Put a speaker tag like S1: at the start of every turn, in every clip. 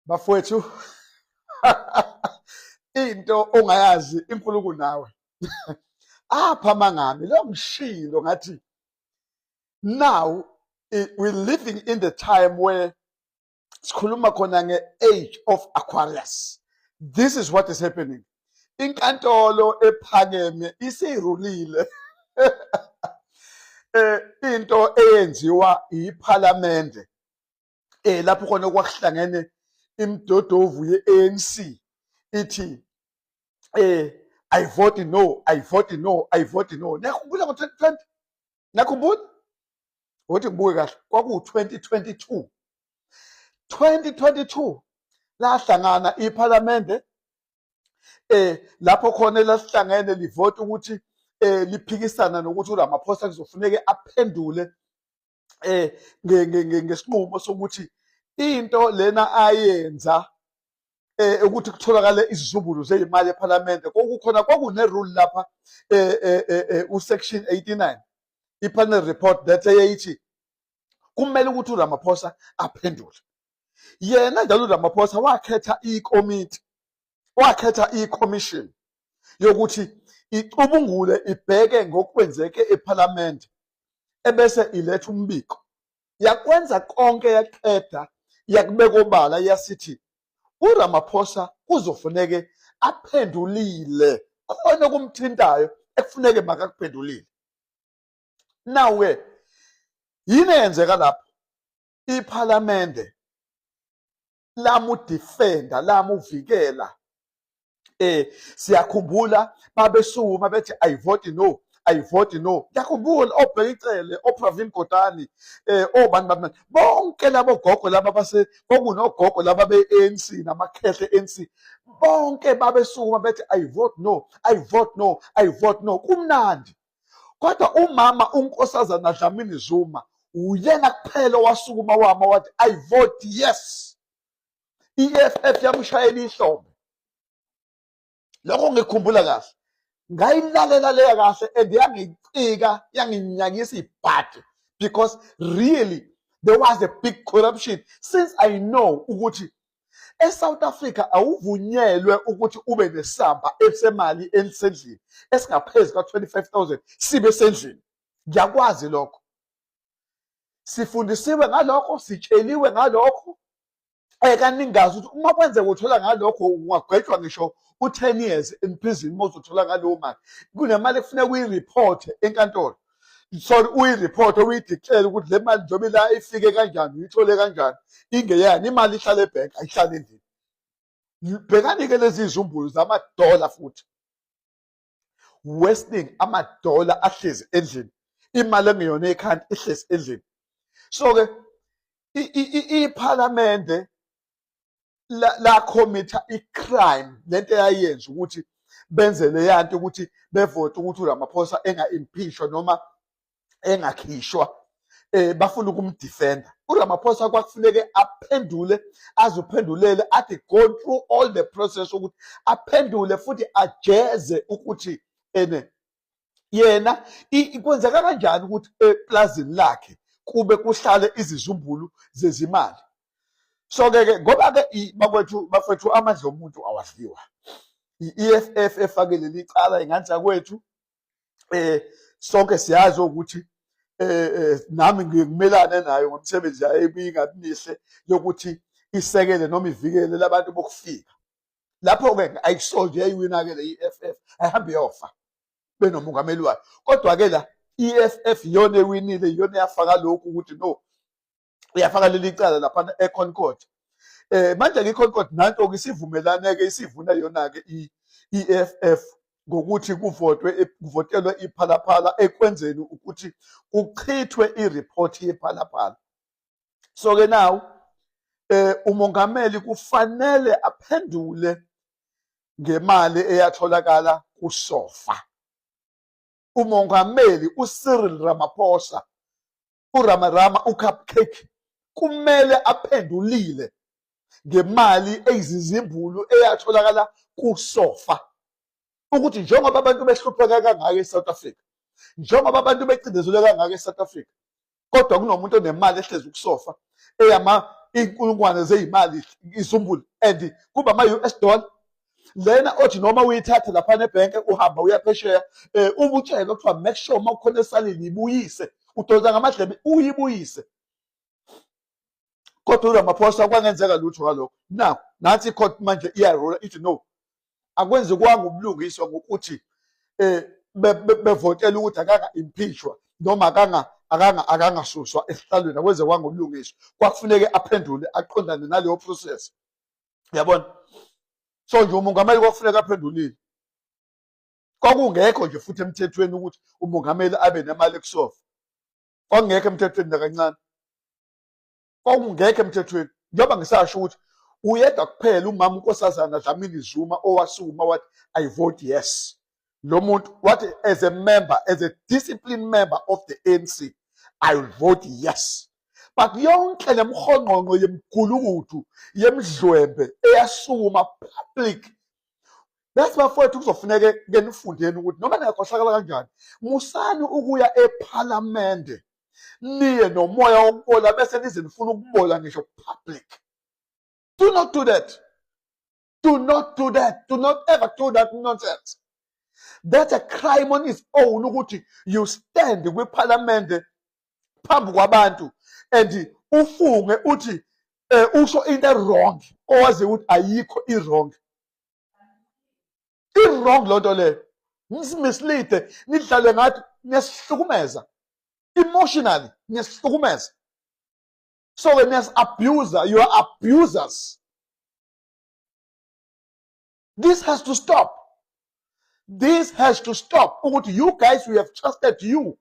S1: Bafowethu, into ongayazi inkulu kunawe. Apha mangami lo ngishilo ngathi now we're living in the time where sikhuluma khona nge-age of Aquarius. This is what is happening. Inkantolo ephakeme isirulile into eyenziwa iPhalamende, lapho khona kwakuhlangene imidodovu ye-ANC ithi "I vote no, I vote no, I vote no." Niyakhumbula ngo-2020? Niyakhumbula ukuthi ngibuke kahle, kwaku-2022, 2022 lahlangana iPhalamende, lapho khona lasihlangene livota ukuthi liphikisana nokuthi uRamaphosa kuzofuneka aphendule ngesinqumo sokuthi into lena ayenza ukuthi kutholakale izizumbulu zeyimali ePhalamende. Kokukhona kwakune rule lapha, usection 89, i-panel report that eyayithi kumele ukuthi uRamaphosa aphendule. Yena njalo uRamaphosa wakhetha ikomiti, wakhetha i-commission yokuthi icubungule, ibheke ngokwenzeke ePhalamende, ebese iletha umbiko. Yakwenza konke, yaqeda, yakubeka obala, yasithi uRamaphosa kuzofuneke aphendulile khona okumthintayo ekufuneke makakuphendulile. Nawe yini eyenzeka lapho? IPhalamende lamudefenda, lamuvikela. Siyakhumbula babesukuma bethi "I vote no, I vote no." Ngiyakhumbula oBheki Cele, oPravin Gordhan, obani bani bonke labo gogo laba base kwakunogogo laba be-ANC namakhehle ANC, bonke babesukuma bethi "I vote no, I vote no, I vote no." Kumnandi, kodwa umama uNkosazana Dlamini Zuma uyena kuphela owasukuma wama wathi "I vote yes." I-EFF yamshayela ihlombe. Lokho ngikhumbula kahle, ngayilalela leya kahle and yangicika, yanginyakisa ibhadi, because really there was a big corruption, since I know ukuthi eSouth Africa awuvunyelwe ukuthi ube nesamba esemali esendlini esingaphezu ka-25,000 sibe sendlini. Ngiyakwazi lokho, sifundisiwe ngalokho, sitsheliwe ngalokho kaningazi ukuthi uma kwenzeka uthola ngalokho ungagwetshwa ngisho u-10 years in prison. Uma uzothola ngaleyo mali, kunemali ekufuneka uyi-report enkantolo, sorry, uyi-report, uyideclare ukuthi le mali njengoba la ifike kanjani, uyithole kanjani, ingeyani. Imali ihlala ebhenki, ayihlali endlini. Bhekani-ke lezi zizumbulu zamadola futhi wasting amadola ahlezi endlini, imali engeyona ekhaya ihlezi endlini. So-ke iPhalamende la commitha i-crime lento eyayenza ukuthi benze leyanto ukuthi bevote ukuthi uRamaphosa enga-impeachwa noma engakhishwa. Bafuna ukumdefenda uRamaphosa. Kwakufuneke aphendule, azophendulele, athi go through all the process ukuthi aphendule futhi ajeze ukuthi ene yena kwenzeka kanjani ukuthi eplazini lakhe kube kuhlale izizumbulu zezimali. So ke ngoba ke bakwethu, bafethu, amandla omuntu awadliwa. I-EFF efake leli cala ingane kwethu. Sonke siyazi ukuthi nami ngikumelane nayo ngomsebenzi yayo ebingabi mihle yokuthi isekele noma ivikele labantu bokufika. Lapho ke ayisolve, yayiwina ke le EFF, ayihambe yofa benomongameli wayo. Kodwa ke la EFF iyona ewinile, iyona eyafaka lokhu ukuthi no, uyafaka leli cala lapha eConcord. Manje ke iConcord nanto ke isivumelane ke, isivuna yona ke i-EFF ngokuthi kuvotwe, kuvotelwe iPhala Phala ekwenzeni ukuthi kuchithwe ireport yePhala Phala. So ke now umongameli kufanele aphendule ngemali eyatholakala kusofa. Umongameli uCyril Ramaphosa, uRamarama, uCupcake, kumele aphendulile ngemali eyizizimbulu eyatholakala kusofa, ukuthi njengoba abantu behlupheka kangaka eSouth Africa, njengoba abantu becindezelwe kangaka eSouth Africa, kodwa kunomuntu onemali ehlezi kusofa eyama Iy'nkulungwane zey'mali izumbulu and kuba ama-US dollar lena othi noma uyithathe laphana ebhenke, uhamba uya phesheya, ubutshele kuthiwa make sure uma kukhona esalile ibuyise, udonsa ngamadlebe uyibuyise. Kodwa uRamaphosa kwangenzeka lutho ngalokho. Now nathi icourt manje iyarula, ithi no, akwenzikwanga ubulungiswa ngokuthi bevotela ukuthi akanga impeachwa noma akangasuswa esihlalweni. Akwenzikwanga ubulungiswa, kwakufuneke aphendule aqondane naleyo process, yabona. So nje umongameli kwakufuneka aphendulile. Kwakungekho nje futhi emthethweni ukuthi umongameli abe nemali ekusofa, kwakungekho emthethweni nakancane, kwakungekho emthethweni. Njengoba ngisasho ukuthi uyedwa kuphela umama uNkosazana Dlamini Zuma owasukuma wathi, "I vote yes." Lo muntu wathi, "As a member, as a disciplined member of the ANC, I will vote yes." But yonke lemhongqongqo yemgulukudu yemdlwembe eyasukuma public. Bese bafowethu, kuzofuneke ke nifundeni ukuthi noma ningakhohlakala kanjani, musani ukuya ephalamende niye nomoya wokubola bese nize nifuna ukubola ngisho public. Do not do that, do not do that, do not ever do that nonsense. That's a crime on its own ukuthi you stand kwiphalamende phambi kwabantu and ufunge uthi usho into wrong owazi ukuthi ayikho i-wrong. I-wrong loo nto leyo. Nisimislead, nidlale ngathi, niyasihlukumeza emotionally, niyasihlukumeza. So ke niyas-abuse, you are abusers. This has to stop, this has to stop ukuthi you guys, we have trusted you,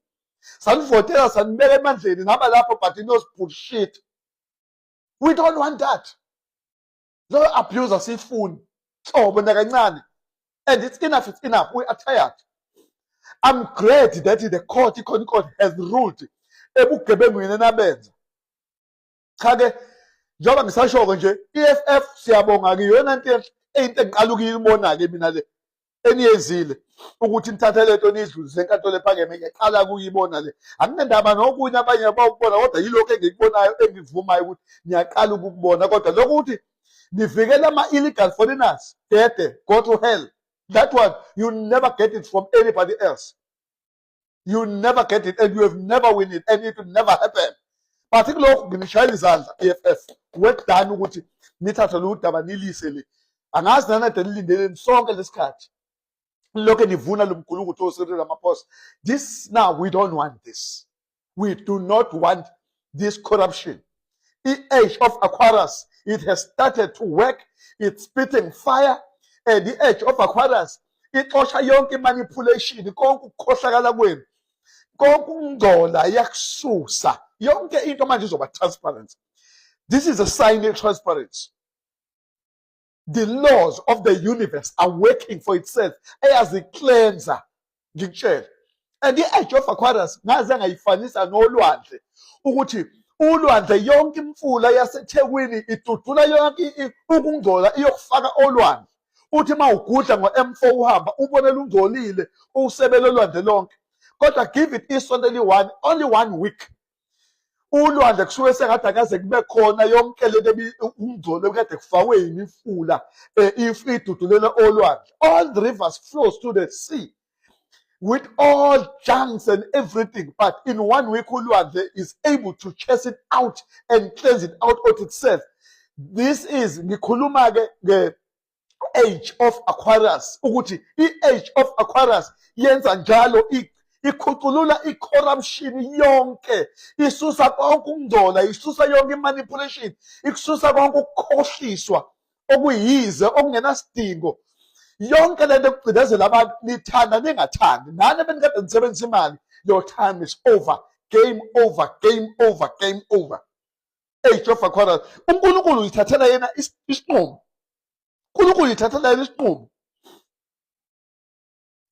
S1: sanivotela, sanibeka emandleni, naba lapho, but you bullshit. We don't want that. Lo abuse asiyifuni nhlobo nakancane. And it's enough, it's enough, we are tired. I'm glad that the court, ikhona court has ruled ebugebengwini enabenza. Cha ke, njengoba ngisasho-ke nje, EFF, siyabonga-ke. Iyona nto into engiqala ukuyibona-ke mina le eniyenzile ukuthi nithathe lento niyidlulise enkantolo ephakeme. Ngiyaqala ukuyibona le. Anginendaba nokunye abanye abawukubona, kodwa yilokhu engikubonayo engikuvumayo ukuthi niyaqala ukukubona. Kodwa lokhu ukuthi nivikele ama-illegal foreigners, dede, go to hell. That one you never get it from anybody else. You never get it and you have never win it and it will never happen. But kulokhu nginishayela izandla, EFF, well done ukuthi nithathe lolu daba nilise le. Angazi nanade nilindeleni sonke lesikhathi lokho nivuna lo mgulukudu oCyril Ramaphosa. This now, we don't want this, we do not want this corruption. I-age of Aquarius, it has started to work. It's spitting fire, and the age of Aquarius ixosha yonke i-manipulation, konke ukukhohlakala kwenu, konke ukungcola, iyakususa yonke into. Manje izoba transparent. This is a sign of transparency. The laws of the universe are working for itself, eyazicleansa, ngikutshela. And i-age of Aquarius ngaze ngayifanisa nolwandle, ukuthi ulwandle, yonke imfula yaseThekwini idudula yonke ukungcola iyokufaka olwandle. Uthi uma ugudla ngo-M4 uhamba, ubone lungcolile usebele olwandle lonke. Kodwa give it isonto eli-one, only one week, ulwandle kusuke sengathi akaze kube khona yonke lento umngcolo ekade kufakwe imifula idudulela olwandle. All the rivers flows to the sea with all junks and everything, but in one week ulwandle is able to chase it out and cleanse it out of itself. This is ngikhuluma ke nge age of Aquarius, ukuthi i-age of Aquarius yenza njalo, ikhuculula i-corruption yonke, isusa konke ukungcola, isusa yonke i-manipulation, ikususa konke ukukhohliswa okuyize okungenasidingo, yonke lento ekugcinezela abantu. Nithanda ningathandi, nani benikade nisebenzisa imali, your time is over. Game over, game over, game over. Age of Aquarius, uNkulunkulu uyithathela yena isinqumo, uNkulunkulu uyithathela yena isinqumo.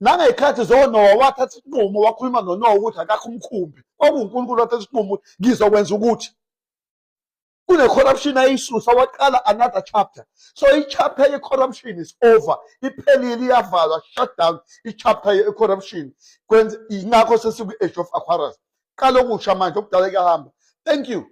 S1: Nangey'khathi zoNowa wathatha isinqumo, wakhuluma noNowa ukuthi akakho umkhumbi. KwakuwuNkulunkulu wathatha isinqumo ukuthi ngizokwenza ukuthi kune-corruption ayisusa, waqala another chapter. So i-chapter ye-corruption is over, iphelile, iyavalwa, shut down i-chapter ye-corruption. Kwenze ingakho sesikwi-age of Aquarius, qala okusha manje, okudala kuyahamba. Thank you.